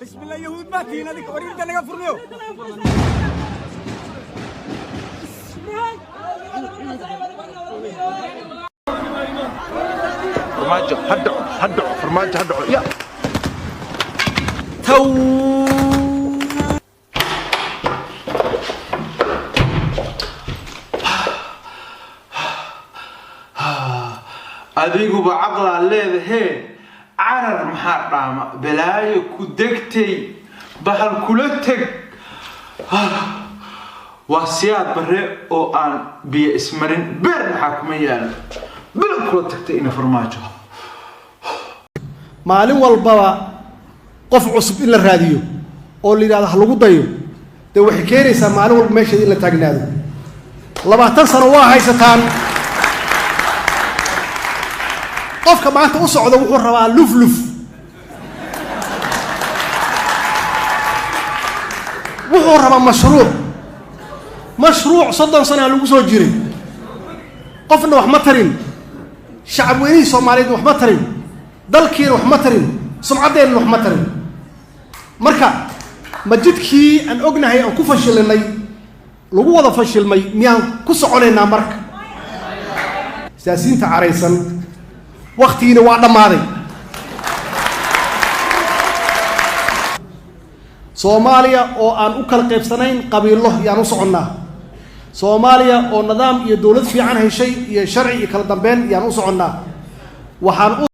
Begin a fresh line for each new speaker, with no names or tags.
Bismillah, yahuud baa tihiin adinka. Warinta naga furniyo.
Farmaajo ha dhaco, ha dhaco, Farmaajo ha dhaco ya.
Taw.
Adiguba caqlaa leedahee, carar maxaa dhaama? Balaayo ku degtay, bahal kula teg. Waa Siyaad Bare oo aan biyo ismarin. Beer maxaa kuma yaalo? Bil kula tagtay ina Farmaajo.
Maalin walbaba qof cusub in la raadiyo oo la yidhahdo ha lagu dayo, dee waxay keenaysaa maalin walba meesheeda in la taagnaado. 20 sano waa haysataan. Qofka maanta u socda wuxuu rabaa lufluf, wuxuu rabaa mashruuc. Mashruuc 30 sanaa lagu soo jiray, qofna wax ma tarin, shacab weynihii Soomaaliyeedna wax ma tarin, dalkiina wax ma tarin, sumcaddeenna wax ma tarin. Marka ma jidkii aan ognahay aan ku fashilinay, lagu wada fashilmay, miyaan ku soconaynaa? Marka siyaasiyiinta caraysan, waktigiina waa dhammaaday. Soomaaliya oo aan u kala qaybsanayn qabiilo yaan u soconnaa. Soomaaliya oo nidaam iyo dowlad fiican heshay iyo sharci iyo kala dambeyn yaan u soconnaa. Waxaan u